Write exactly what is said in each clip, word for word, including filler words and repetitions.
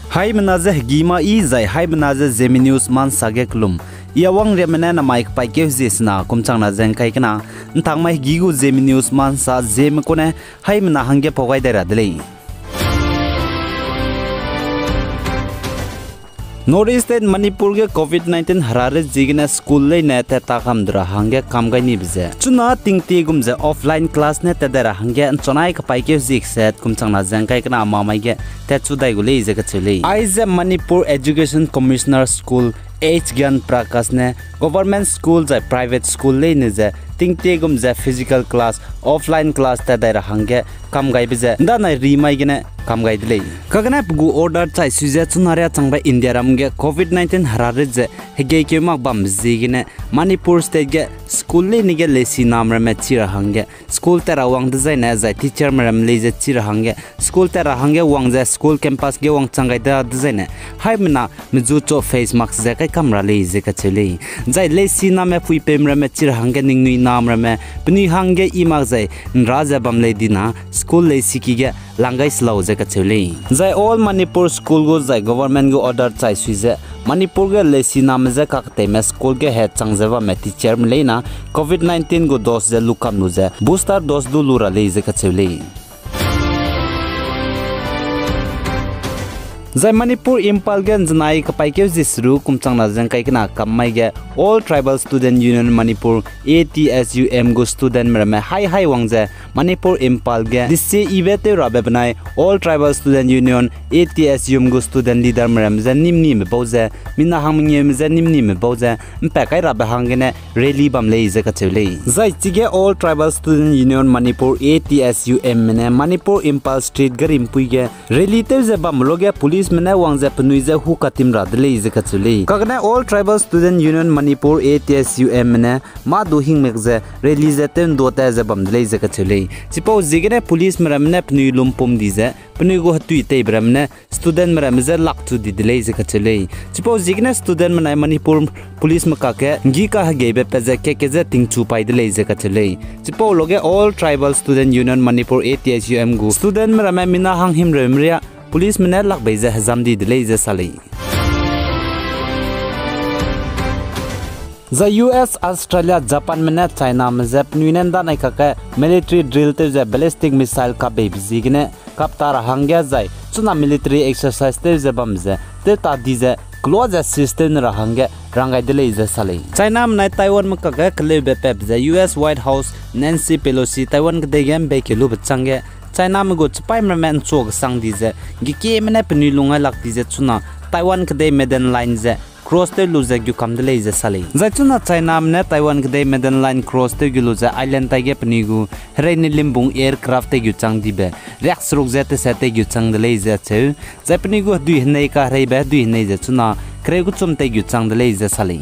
Haimena ze hegî ma i zai haimena ze Zeme News ma nsa ge kelum. I Awangriamme ne namai kepaîkeu zie sena kum changna ze ngkai kena, ntakmai hegî gu Zeme News ma nsa Zeme kune haimena hangge pau gai dai ra de lei. North East State Manipur ge Covid nineteen herarit ziegene school leine tat ta kam du ra hangge kam gai nibe ze chuna tingtie gum ze offline class ne tat dai ra hangge nchunai kepaîkeu zie set kum changna ze ngkai kena mamai ge tatchu dai gu lei ze kacheu lei. Aize Manipur Education Commissioner School H Gyan Prakash ne government school zai private school leine ze tingtie gum ze physical class, offline class tat dai ra hangge kam gaibe ze ndanai ri mai gene kam gai de lei. Kagane pe gu order chai sui ze chuna riâ changbe Indiaram ge Covid nineteen herarit ze hegeikeu mak bambe ziegene Manipur State ge school leine ge leisi name ramme chi ra hangge school tat ra wang dezaine zai teacherme ramme lei ze chi ra hangge school tat ra hangge wang ze school campus ge wangchang gai da dezaine haimena meju chu face mask ze kai kam ra lei ze kacheu lei. Zai leisi name puipeume ramme chi ra hangge ningnui name ramme penui hangge i mak zai nra ze bam lei dina school leisiki ge lang gai se lau ze kacheu lei. Zai All Manipur School gu zai government gu order chai sui ze Manipur ge leisi name je kaketeime school ge hechang ze bamme teacherme leina Covid nineteen gu dose ze lu kam lu ze booster dose du lu ra lei ze kacheu lei. Zai Manipur Imphal ge nzenai kepaîkeu zie seruk kum changna ze ngkai kena kam mai ge All Tribal Student Union Manipur, A T S U M gu studentme ramme haihai wang ze Manipur Imphal ge desie ibe tew rabe benai All Tribal Student Union, A T S U M gu student leaderme ramme je nimnime bau ze, mina hang mengeume je nimnime bau ze mpat kai rabe hanggene rally bam lei ze kacheu lei. Zai chige All Tribal Student Union Manipur, A T S U M me ne Manipur Imphal Street garimpui ge rally tew ze bambe luge policeme ne wang ze penui je hu katim ra de lei ze kacheu lei. Kagane All Tribal Student Union Manipur, A T S U M me ne mâ du hingmek ze rally ze tew nduate ze bam de lei ze kacheu lei. Chipau ziegene policeme ramme ne penui lumpum di ze penui gu hetui teibe ramme ne studentme ramme je lakchu di de lei ze kacheu lei. Chipau ziegene studentme nai Manipur policeme kakge nggi kahegeibe pat ze keke je tingchu pai de lei ze kacheu lei. Chipau luge All Tribal Student Union Manipur, A T S U M gu studentme ramme mina hang himreume riâ policeme ne lak bei ze hezam di de lei ze sa lei. Zai U S, Australia, Japanme ne Chiname je penui ne ndanai kakge military drill tew ze ballistic missile kapbeibe ziegene kap ta ra hangge zai chuna military exercise tew ze bam ze tew ta di ze kelua ze assist tew ne ra hangge rang gai de lei ze sa lei. Chiname nai Taiwanme kakge keleube patbe ze U S White House Nancy Pelosi Taiwan kedei ge mbei keu lube chângge Chiname gu chipaîme ramme nchua kesang di ze, gekieme ne penui lungngailak di ze chuna Taiwan kedei Maiden Line ze cross tew lu ze gu kam de lei ze sa lei. Zai chuna Chiname ne Taiwan kedei Maiden Line cross tew gu lu ze island taige penui gu hereine limbung aircraft tei gu chang dibe riakseruk ze teset tei gu chang de lei ze cheu. Zai penui gu hedui henei kahereibe hedui henei ze chuna kereu kechum tei gu chang de lei ze sa lei.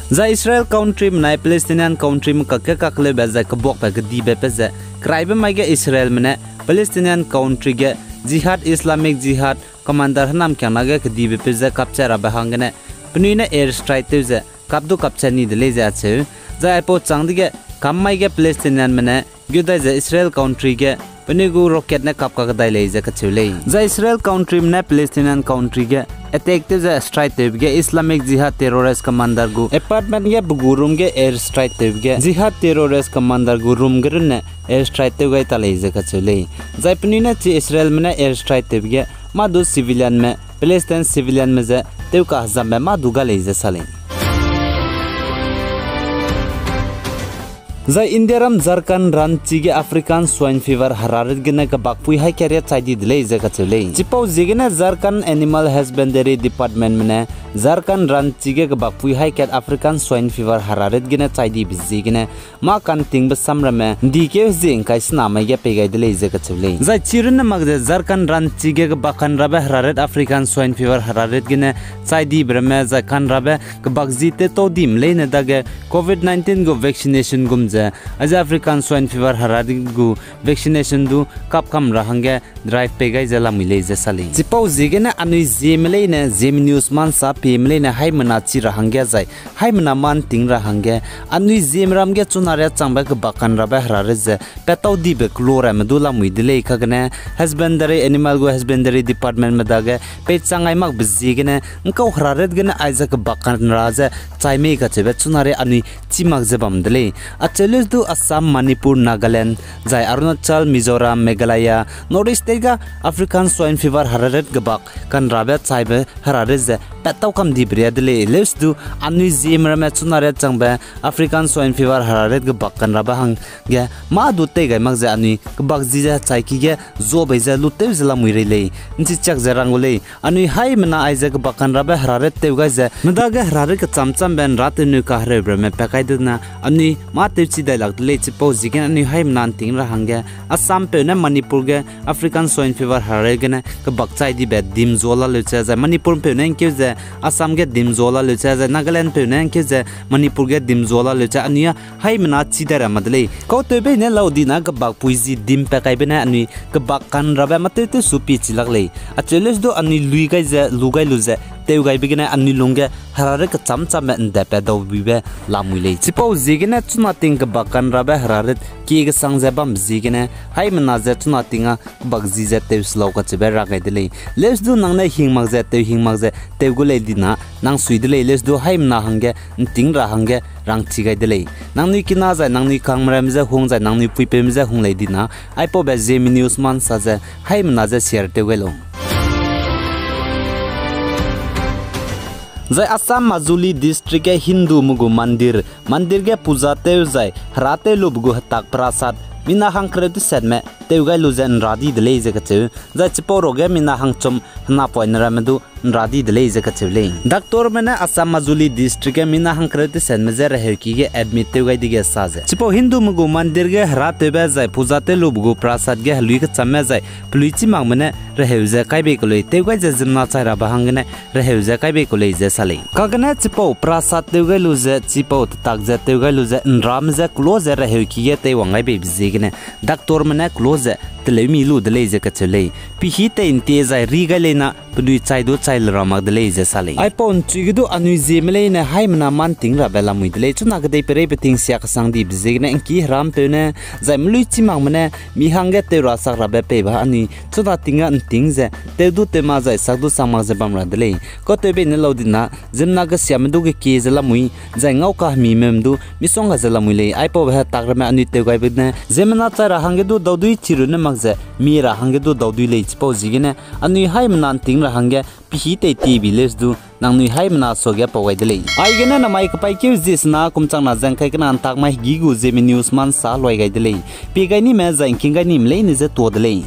Zai Israel countryme nai Palestinian countryme kakge kakleube zai kebuakbe kedibe pe ze keraibe mai ge Israelme ne Palestinian country ge Jihad, Islamic Jihad commander henam kiangna ge kedibe pe ze kapchat rabe hanggene penui ne air strike tew ze kap du kapchat ni de lei ze acheu. Zai aipau chang dege kam mai ge Palestinianme ne gu dai ze Israel country ge penui gu rocket ne kap kakedai lei ze kacheu lei. Zai Israel countryme ne Palestinian country ge attack tew ze strike tewbe ge Islamic Jihad terrorist commander gu apartment ge pe gu room ge air strike tewbe ge Jihad terrorist commander gu room ge runne air strike tew gai ta lei ze kacheu lei. Zai penui ne chi Israelme ne air strike tewbe ge mâ du civilianme, Palestine civilianme ze tew kahezambe mâ du ga lei ze sa lei. Zai Indiaram Jharkhand Ranchi ge African swine fever herarit gene kebakpui haî kat riâ chai di de lei ze kacheu lei. Chipau ziegene Jharkhand Animal Husbandry Departmentme ne Jharkhand Ranchi ge kebakpui haî kat African swine fever herarit gene chai dibe ziegene mâ kantingbe samramme ndikeu hezie ngkai sena mai ge pei gai de lei ze kacheu lei. Zai chi runne mak ze Jharkhand Ranchi ge kebak kanrabe herarit African swine fever herarit gene chai dibe ramme zai kanrabe kebak ji tew tau dime leine dage Covid nineteen gu vaccination gum ze Aize African Swine Fever herarit gu vaccination du kapkam ra hangge drive pei gai ze lamui lei ze sa lei. Chipau ziegene anui Zeme leine, Zeme News Mansa Peme leine haimena chi ra hangge zai haimena mâ ’nting ra hangge, anui Zeme ram ge chuna riâ changbe kebak kanrabe herarit ze pattau dibe kelo ramme du lamui de lei. Kagene husbandry, animal gu husbandry departmentme dage peichang gai makbe ziegene ’ngkau herarit gene aize kebak kanra ze chai mei kacheube chuna riâ anui chî mak ze bam de lei. Acheu leuse du Assam, Manipur, Nagaland, zai Arunachal, Mizoram, Meghalaya, North East State ga African Swine Fever herarit kebak kanrabe chaibe herarit ze pattau kam dibe riâ de lei. Leuse du anui Zeme ramme chuna riâ changbe African Swine Fever herarit kebak kanrabe hangge mâ du tei gai mak ze anui kebak ji ze chaiki ge zuabei ze lutew ze lamui rei lei. ’Nchi chak ze rang gu lei. Anui haimena aize kebak kanrabe herarit tew gai ze medage herarit kechâm châmbe ’nrâtew nui kahereube ramme pa kai dene anui mâ tewchi dai lak de lei. Chipau ziegene anui haimena ’nting ra hangge Assam peu ne Manipur ge African Swine Fever herarit gene kebak chai dibe dim zua laleu che zai Manipur peu ne ’ngkeu ze Assam ge dim zua laleu che zai Nagaland peu ne ’ngkeu ze Manipur ge dim zua laleu che anui â haimena chi dai ra mak de lei. Kautewbei ne lau dina kebak pui zi dim pa kaibe ne anui kebak kanrabe matew tew su pie chi lak lei. Acheu leuse du anui lui gai ze lu gai lu ze tew gaibe gene anui lungge herarit kechâm châmbe ’ndepat daubuibe lamui lei. Chipau ziegene chuna ting kebak kanrabe herarit kie kesang ze bambe ziegene haimena ze chuna ting â kebak ji ze tew se lau kacheube rang gai de lei. Leuse du nang ne hing mak ze tew hing mak ze tew gu lei dina nang sui de lei. Leuse du haimena hangge ’nting ra hangge rangchi gai de lei. Nangnui kina zai nangnui kangme ramme je hung zai nangnui puipeume je hung lei dina aipaube Zeme News Mansa ze haimena ze share tew gai lau. Zai Assam Majuli District ge Hindume gu mandir, mandir ge puja tew zai herâtew lube gu hetak prasad mina hangkereu tesetme tew gai lu ze ’nra di de lei ze kacheu. Zai chipau ruage mina hangchum henapoine ramme du ’nra di de lei ze kacheu lei. Doctorme ne Assam Majuli District ge mina hangkereu tesetme je reheuki ge admit tew gai dege sa ze chipau Hindume gu mandir ge herâtewbe zai puja tew lube gu prasad ge helui kechamme zai pelui chî makme ne reheu ze kai bei ku lei, tew gai ze ziemmena chai rabe hanggene reheu ze kai bei ku lei ze sa lei. Kagene chipau prasad tew gai lu ze, chipau tetak ze tew gai lu ze ’nrame je kelo ze reheuki ge teiwang gai beibe ziegene doctorme ne kelo ze teleumi lu de lei ze kacheu lei. Pihî tei ’ntie zai ri gai leina penui chai du chai le ra mak de lei ze sa lei. Aipau ’nchui ge du anui Zeme leine haimena mâ ’nting rabe lamui de lei. Chuna kedei peireî peting sia kesang dibe ziegene ’ngki herampeu ne zai melui chî makme ne mi hangge tew ra sak rabe peiba anui chuna ting â ’nting ze tew du tew mak zai sak du sak mak ze bam ra de lei. Kautewbei ne lau dina ziemmena kesiame du kekie ze lamui zai ngau kahemimeume du misongga ze lamui lei. Aipaube hetak ramme anui tew gaibe ne ziemmena chai ra hangge du daudui chi runne mak ze mi ra hangge du daudui lei. Chipau ziegene anui haimena ’nting ra hangge pihî tei tiebi leuse du nangnui haimena suage pau gai de lei. Aigene namai kepaîkeu zie sena kum changna ze ’ngkai kena ’ntak mai hegî gu Zeme News Mansa luai gai de lei. Pie gai nime zai ’ngking gai nime leine je tuâ de lei.